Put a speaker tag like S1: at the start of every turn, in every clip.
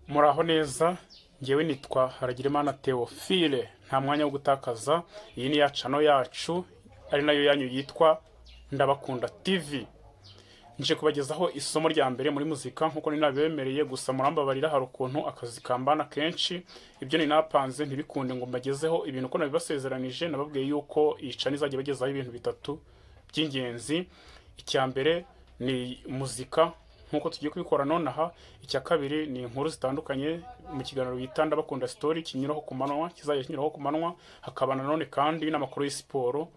S1: Muraho neza, ngewe nitwa Haragirimana Theophile. Nta mwanya wo gutakaza, iyi ni ya channel yacu ari nayo yanyu yitwa Ndabakunda TV. Nje kubagezaho isomo rya mbere muri muzika nkuko ni nabemereye, gusa murambabarira hari ukuntu akazi kambana kenshi, ibyo ni napanze ntibikunde ngo mbagezeho ibintu ko nabibasezeranije. Nababwiye yuko iyi channel izajya bagezaho ibintu bitatu by'ingenzi. Icya mbere ni muzika nkuko tugiye kubikora nonaha, icya kabiri ni inkuru zitandukanye mu kiganiro bita Ndabakunda Story kinyuraho ku manywa, kizajya kinyuraho ku manywa, hakaba nanone kandi n'amakuru ya siporo.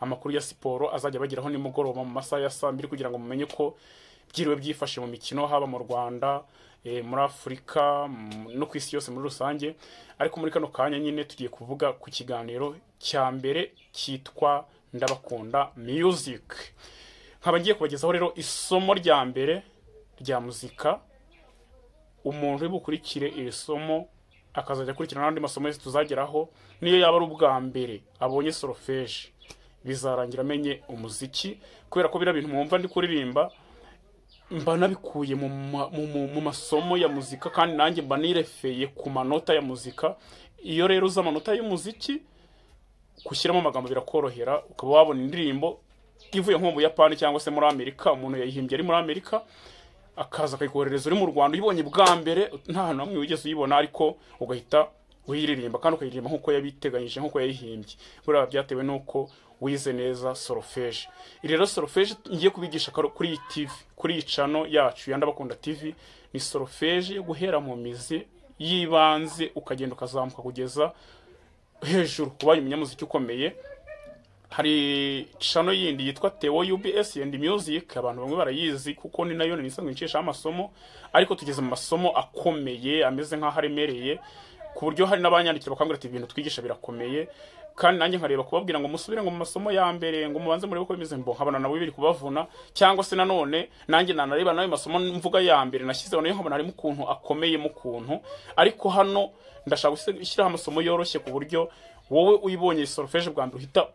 S1: Amakuru ya siporo azajya bageraho nimugoroba mu masaha ya saa mbiri kugira ngo mumenye ko byiriwe byifashe mu mikino, haba mu Rwanda, muri Afurika no ku isi yose muri rusange. Ariko muri kano kanya nyine tugiye kuvuga ku kiganiro cya mbere cyitwa Ndabakunda Music. Nkaba ngiye kubagezaho rero isomo rya mbere rya muzika. Umuntu uri bukurikire iri somo akazajya akurikirana n'andi masomo yose tuzageraho, niyo yaba ari ubwa mbere abonye solfège bizarangira amenye umuziki, kubera ko biriya bintu mwumva ndi kuririmba mba nabikuye mu masomo ya muzika, kandi nanjye mba nirefeye ku manota ya muzika. Iyo rero uzi amanota y'umuziki, gushyiramo amagambo birakorohera, ukaba wabona indirimbo ivuye nko mu Buyapani cyangwa se muri Amerika, umuntu yayihimbye ari muri Amerika akaza akayikoherereza uri mu Rwanda, uyibonye bwa mbere nta hantu hamwe wigeze uyibona, ariko ugahita uyiririmba kandi ukayiririmba nk'uko yabiteganyije, nk'uko yayihimbye. Buriya byatewe n'uko wize neza solfège. Iri rero solfège ngiye kubigisha kuri iyi TV, kuri iyi channel yacu ya Ndabakunda TV, ni solfège yo guhera mu mizi y'ibanze ukagenda ukazamuka kugeza hejuru ubaye umunyamuziki ukomeye. Hari channel yindi yitwa Theo UBS and Music, abantu bamwe barayizi kuko ni nayo nisanzwe ncisha amasomo, ariko tugeze mu masomo akomeye ameze nkaho aremereye, ku buryo hari n'abanyandikira bakambwira ati ibintu twigisha birakomeye, kandi nanjye nkareba kubabwira ngo musubire ngo mu masomo ya mbere ngo mubanze murebe ko bimeze, mbo nkabona nabo biri kubavuna, cyangwa se nanone nanjye nanareba nayo masomo mvuga ya mbere nashyizeho nayo nkabona harimo ukuntu akomeye mu kuntu. Ariko hano ndashaka gushyiraho amasomo yoroshye ku buryo wowe uyibonye solfège bwa mbere uhita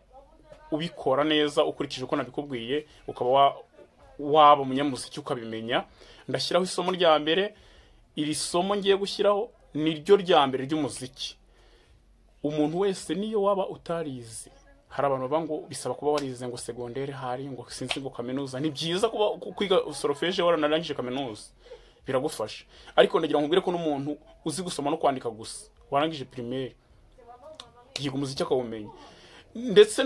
S1: ubikora neza ukurikije uko nabikubwiye, ukaba waba umunyamuziki ukabimenya. Ndashyiraho isomo rya mbere. Iri somo ngiye gushyiraho niryo rya mbere ry'umuziki. Umuntu wese niyo waba utarize, hari abantu bavuga ngo bisaba kuba warize ngo secondaire, hari ngo sinzi ngo kaminuza. Ni byiza kuba kwiga solfège waranarangije kaminuza, biragufasha, ariko ndagira ngo nkubwire ko n'umuntu uzi gusoma no kwandika gusa warangije primaire yiga umuziki akawumenya, ndetse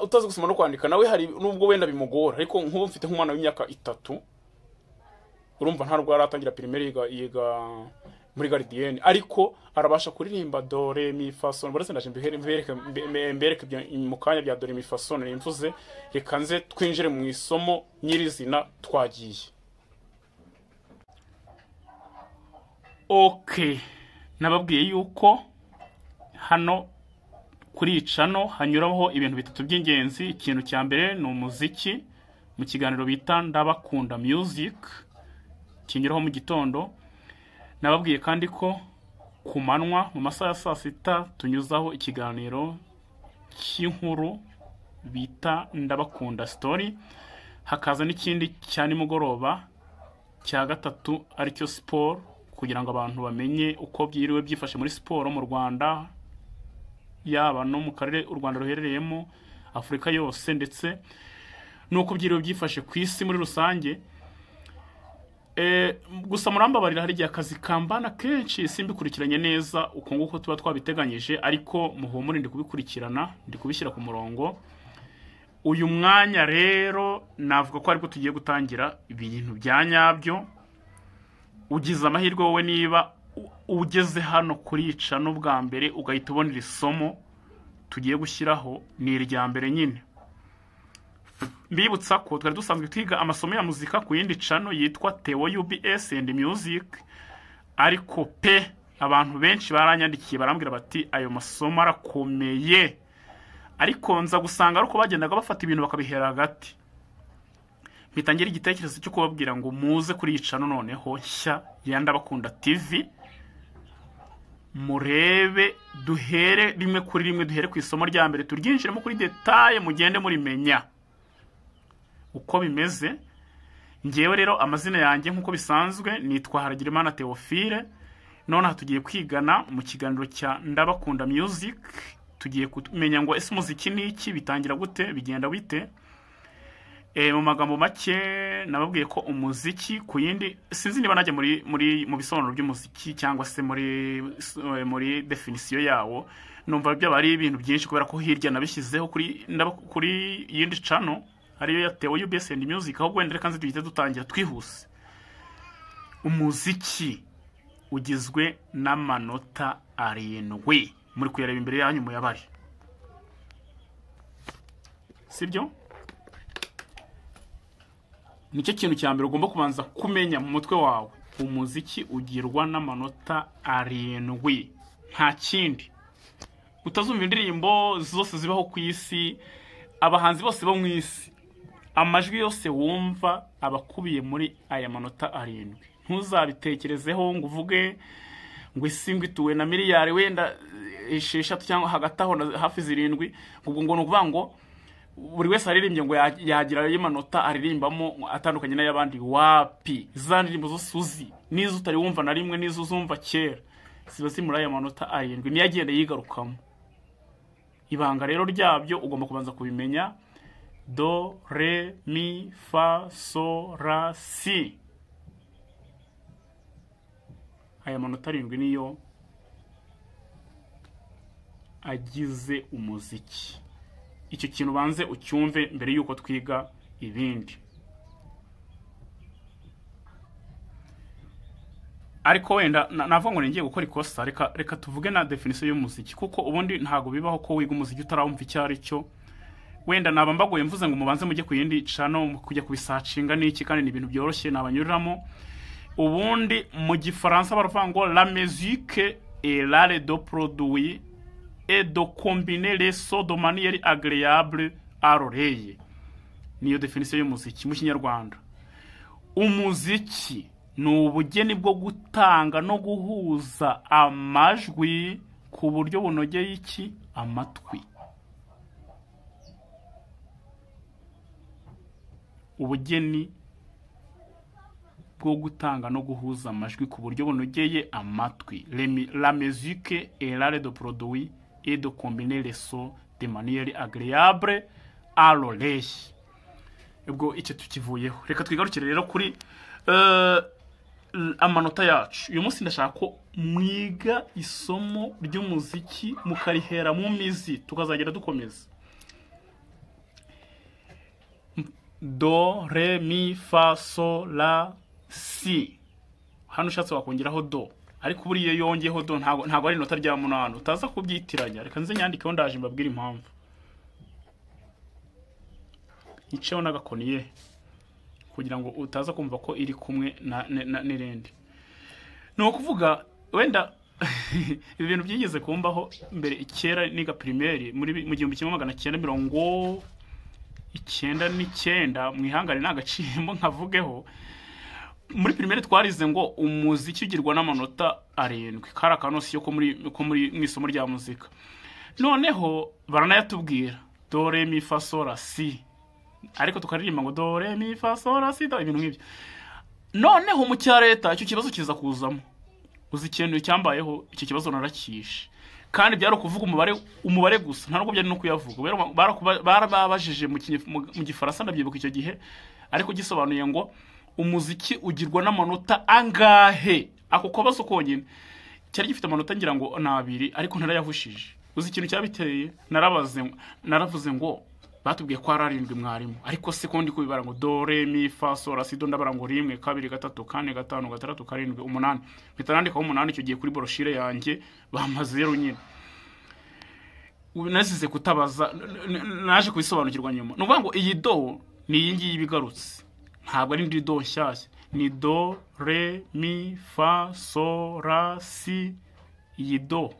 S1: utazi gusoma no kwandika nawe hari nubwo wenda bimugora. Ariko nk'ubu mfite nk'umwana w'imyaka 3, urumva ntabwo aratangira primaire, yiga muri gardienne, ariko arabasha kuririmba do re mi fa sol. Buretse ndaje mbereke mu kanya bya do re mi fa sol nimvuze. Reka nze twinjire mu isomo nyirizina twagiye. Okay, nababwiye yuko hano kuri iyi channel hanyuraho ibintu bitatu by'ingenzi. Ikintu cya mbere ni umuziki mu kiganiro bita Ndabakunda Music kinyuraho mu gitondo. Nababwiye kandi ko ku manywa mu masaha ya saa sita tunyuzaho ikiganiro cy'inkuru bita Ndabakunda Story, hakaza n'ikindi cya nimugoroba cya gatatu aricyo siporo, kugira ngo abantu bamenye uko byiriwe byifashe muri siporo mu Rwanda, yaba no mu karere u Rwanda ruherereyemo, Afurika yose, ndetse nuko byiriwe byifashe ku isi muri rusange. Gusa murambabarira hari igihe akazi kambana kenshi simbikurikiranye neza uko nguko tuba twabiteganyije, ariko muhumure ndi kubikurikirana, ndi kubishyira ku murongo. Uyu mwanya rero navuga ko ariko tugiye gutangira ibintu bya nyabyo. Ugize amahirwe wowe niba ugeze hano kuri channel bwa mbere ugahita ubona iri somo tugiye gushyiraho, ni irya mbere nyine. Mbibutsa ko twari dusanzwe twiga amasomo ya muzika ku yindi channel yitwa Theo UBS and Music, ariko pe abantu benshi baranyandikiye barambwira bati ayo masomo arakomeye, ariko nza gusanga ariko bagendaga bafata ibintu bakabihera hagati. Mpita ngira igitekerezo cyo kubabwira ngo muze kuri iyi channel noneho nshya ya Ndabakunda TV, murebe duhere rimwe kuri rimwe, duhere ku isomo rya mbere turyinjiremo kuri detail, mugende murimenya uko bimeze. Ngewe rero amazina yanjye nk'uko bisanzwe nitwa Haragirimana Theophile. Nonaha tugiye kwigana mu kiganiro cya Ndabakunda Music. Tugiye kumenya ngo ese umuziki ni iki, bitangira gute, bigenda bite. Mu magambo make nababwiye ko umuziki ku yindi, sinzi niba najya muri mu bisobanuro by'umuziki cyangwa se muri definition yawo, numva byaba ari ibintu byinshi kubera ko hirya nabishyizeho kuri yindi channel ariyo ya Theo UBS and Music. Ahubwo wenda reka nzi duhite dutangira twihuse. Umuziki ugizwe n'amanota 7, muri kuyareba imbere yanyu muyabare, sibyo? Nicyo kintu cya mbere ugomba kubanza kumenya mu mutwe wawe. Umuziki ugirwa n'amanota 7, nta kindi. Utazumva indirimbo zose zibaho ku isi, abahanzi bose bo mu isi, amajwi yose wumva abakubiye muri aya manota 7. Ntuzabitekerezeho ngo uvuge ngo isi ngo ituwe na miliyari wenda 6 cyangwa hagati aho hafi 7, ngo ngo nukuvuga ngo buri wese aririmbye ngo yagira ayo manota aririmbamo atandukanye n'ayabandi. Wapi, za ndirimbo zose uzi n'izo utari wumva na rimwe n'izo uzumva kera ziba ziri muri aya manota 7, niyo agenda yigarukamo. Ibanga rero ryabyo ugomba kubanza kubimenya: do, re, mi, fa, so, ra, si. Aya manota 7 niyo agize umuziki. Icyo kintu banze ucyumve mbere yuko twiga ibindi. Ariko wenda navuga ngo ngiye gukora ikosa, reka tuvuge na definition y'umuziki, kuko ubundi ntago bibaho ko wiga umuziki utarawumva icyo ari cyo. Wenda naba mbagoye mvuze ngo mubanze mujye ku yindi channel kujya kubisacinga n'iki, kandi ni ibintu byoroshye nabanyuriramo. Ubundi mu gifaransa baravuga ngo la musique est l'art de produire et de combiner les sons de manière agréable à l'oreille. Niyo definition y'umuziki mu Kinyarwanda. Umuziki ni ubugeni bwo gutanga no guhuza amajwi ku buryo bunogeye iki amatwi. Ubugeni bwo gutanga no guhuza amajwi ku buryo bunogeye amatwi. La musique est l'art de produire et de combiner les sons de manière agréable à l'oreille. Ubwo icyo tukivuyeho, reka twigarukire rero kuri amanota yacu. Uyu munsi ndashaka ko mwiga isomo ry'umuziki mukarihera mu mizi, tukazagera dukomeza. Do, re, mi, fa, so, la, si. Hano ushatse wakongeraho do, ariko buriya yongeyeho do ntago ari inota rya 8, utaza kubyitiranya. Reka nze nyandikeho, ndaje mbabwire impamvu. Iceho n'agakoniye kugira ngo utaza kumva ko iri kumwe n'irindi. Ni ukuvuga wenda ibi bintu byigeze kumbaho mbere kera niga primaire muri mu 1999, mwihangane nagaciyemo nkavugeho. Muri primaire twarize ngo umuziki ugirwa n'amanota 7, kari akanosiyo ko muri mu isomo rya muzika. Noneho baranayatubwira do, re, mi, fa, so, la, si, ariko tukaririmba ngo do, re, mi, fa, so, la, si, do, ibintu nk'ibyo. Noneho mu cya leta icyo kibazo kiza kuzamo. Uzi ikintu cyambayeho, icyo kibazo narakishe, kandi byari ukuvuga umubare gusa, nta nubwo byari no kuyavuga. Barababajije mu gifaransa ndabyibuka icyo gihe, ariko gisobanuye ngo umuziki ugirwa n'amanota angahe. Ako kabazo konyine cyari gifite amanota ngira ngo ni 2, ariko narayavushije. Uzi ikintu cyabiteye? Naravuze ngo batubwiye ko ari 7 mwarimu, ariko se ko ndi kubibara ngo do, re, mi, fa, so, la, si, do, ndabara ngo 1 2 3 4 5 6 7 8, mpita nandikaho 8 icyo gihe kuri broshire yanjye, bampa 0 nyine. Nasize kutabaza, naje kubisobanukirwa nyuma. Ni ukuvuga ngo iyi do ni iyi ngiyi ibigarutse, ntabwo ari indi do nshyashya, ni do, re, mi, fa, so, la, si. Iyi do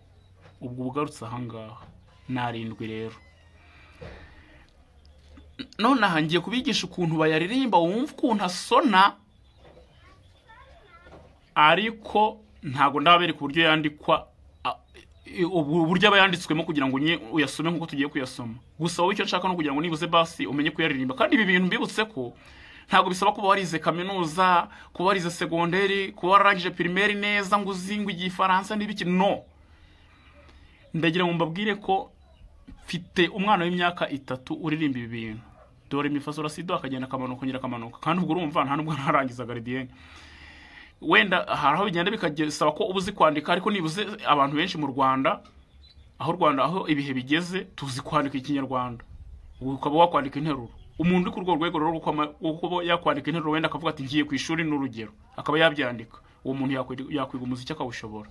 S1: ubwo bugarutse ahangaha ni 7 rero. Nonaha ngiye kubigisha ukuntu bayaririmba wumva ukuntu asona, ariko ntago ndabereka uburyo yandikwa, uburyo aba yanditswemo kugira ngo uyasome nkuko tugiye kuyasoma. Gusa wowe icyo nshaka no kugira ngo nibuze basi umenye kuyaririmba. Kandi ibi bintu mbibutse ko Ntabwo bisaba kuba warize kaminuza, kuba warize segonderi, kuba wararangije primaire neza ngo uzingwe igifaransa n'ibiki. No, ndagira ngo mbabwire ko mfite umwana w'imyaka 3 uririmba ibi bintu, do re mi fa sol la si do, akagenda akamanuka, kongera akamanuka. Kandi ubwo urumva nta nubwo ntarangiza gardienne. Wenda hari aho bigenda bikasaba ko uba uzi kwandika, ariko nibuze abantu benshi mu Rwanda, aho Rwanda aho ibihe bigeze, tuzi kwandika ikinyarwanda, ukaba wakwandika interuro. Umuntu uri ku rwo rwego rero rwo kuba yakwandika interuro, wenda akavuga ati ngiye ku ishuri n'urugero, akaba yabyandika, uwo muntu yakwiga umuziki akawushobora.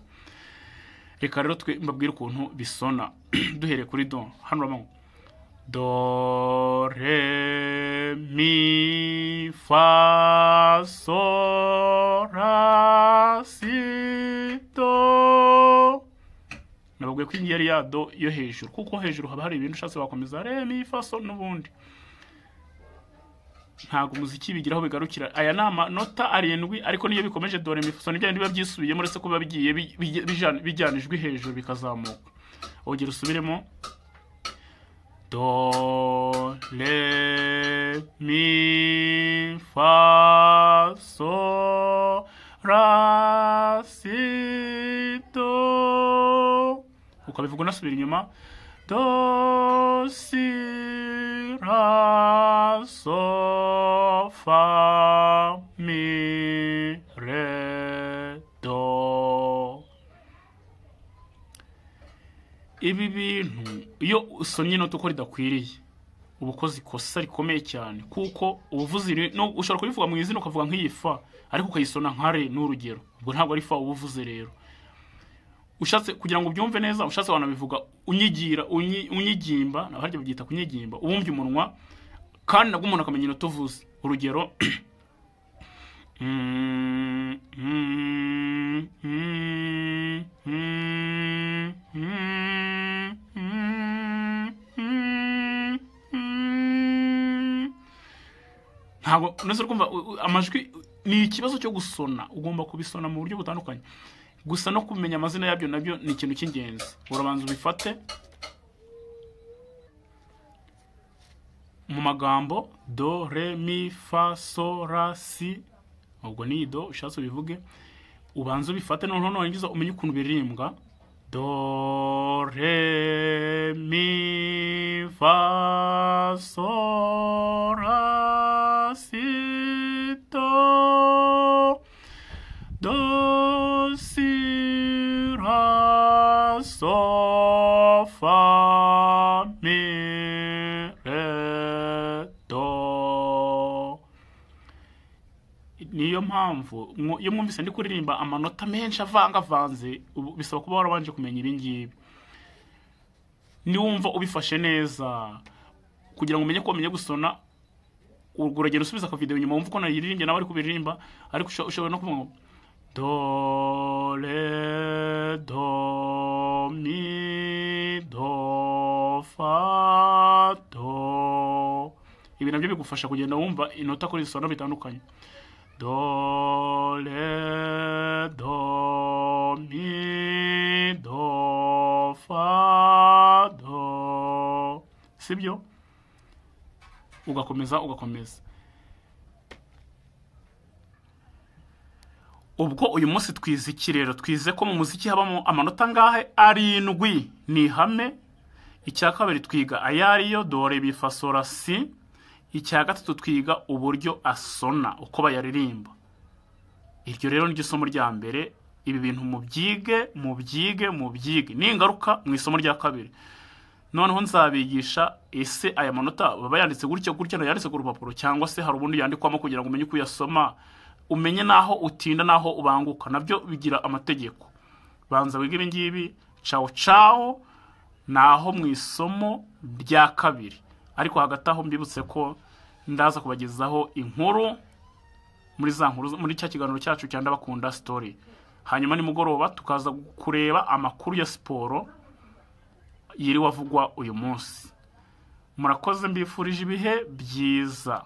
S1: Reka rero twe mbabwire ukuntu bisona duhereye kuri do. Hano urabona do re mi fa sol la si do. Nababwiye ko iyi yari ya do yo hejuru, kuko hejuru haba hari ibintu ushatse wakomeza re mi fa sol n'ubundi. Ntabwo umuziki bigiraho bigarukira. Aya ni amanota 7, ariko niyo bikomeje do re mi fa sol nibyo biba byisubiyemo, uretse ko biba bigiye bijyana ijwi hejuru bikazamuka. Ongera usubiremo do re mi fa sol la si do, ukabivuga unasubira inyuma do si la sol fa mi re do. Ibi bintu iyo usomye inota uko ridakwiriye uba ukoze ikosa rikomeye cyane, kuko ubuvuzi no ushobora kubivuga mu izina ukavuga nk'iyi fa ariko ukayisona nka re n'urugero, ubwo ntabwo ari fa uba uvuze. Rero ushatse kugira ngo ubyumve neza, ushatse wanabivuga unyigira unyigimba, na harya byita kunyigimba, ubumbye umunwa kandi nabwo umuntu akamenya inota uvuze. Urugero ntabwo nese urumva amajwi ni ikibazo cyo gusona, ugomba kubisona mu buryo butandukanye. Gusa no kumenya amazina yabyo nabyo ni ikintu cy'ingenzi. Urabanza ubifate mu magambo do re mi fa sol la si, ubwo ni do ushatse ubivuge, ubanza ubifate noneho nurangiza umenye ukuntu biririmbwa. Do re mi fa sol la si do, do si la sol fa mi re do. Niyo mpamvu iyo mwumvise ndi kuririmba amanota menshi avangavanze, bisaba kuba warabanje kumenya ibi ngibi. Niwumva ubifashe neza kugira ngo umenye ko umenye gusona, urugero usubiza ka video nyuma wumva uko naririmbye nawe ari kubiririmba, ariko ushobora no kuvuga ngo do re do mi do fa do. Ibi nabyo bigufasha kugenda wumva inota kuri sona bitandukanye. Do re do mi do fa do, sibyo? Ugakomeza ugakomeza. Ubwo uyu munsi twize iki rero? Twize ko mu muziki habamo amanota angahe? 7 ni ihame. Icya kabiri twiga ayariyo do re mi fa sol la si. Icya gatatu twiga uburyo asona, uko bayaririmba. Iryo rero niryo somo rya mbere. Ibi bintu mubyige mubyige mubyige, ni ingaruka mu isomo rya kabiri. Noneho nzabigisha ese aya manota baba yanditse gutya gutya yanditse ku rupapuro, cyangwa se hari ubundi yandikwamo kugira ngo umenye uko uyasoma, umenye naho utinda naho ubanguka, nabyo bigira amategeko. Banza wige ibi ngibi. Ciao ciao, naho mu isomo rya kabiri. Ariko hagati aho mbibutse ko ndaza kubagezaho inkuru muri za nkuru muri cya kiganiro cyacu cya Ndabakunda Story. Hanyuma nimugoroba tukaza kureba amakuru ya siporo yiriwe avugwa uyu munsi. Murakoze, mbifurije ibihe byiza.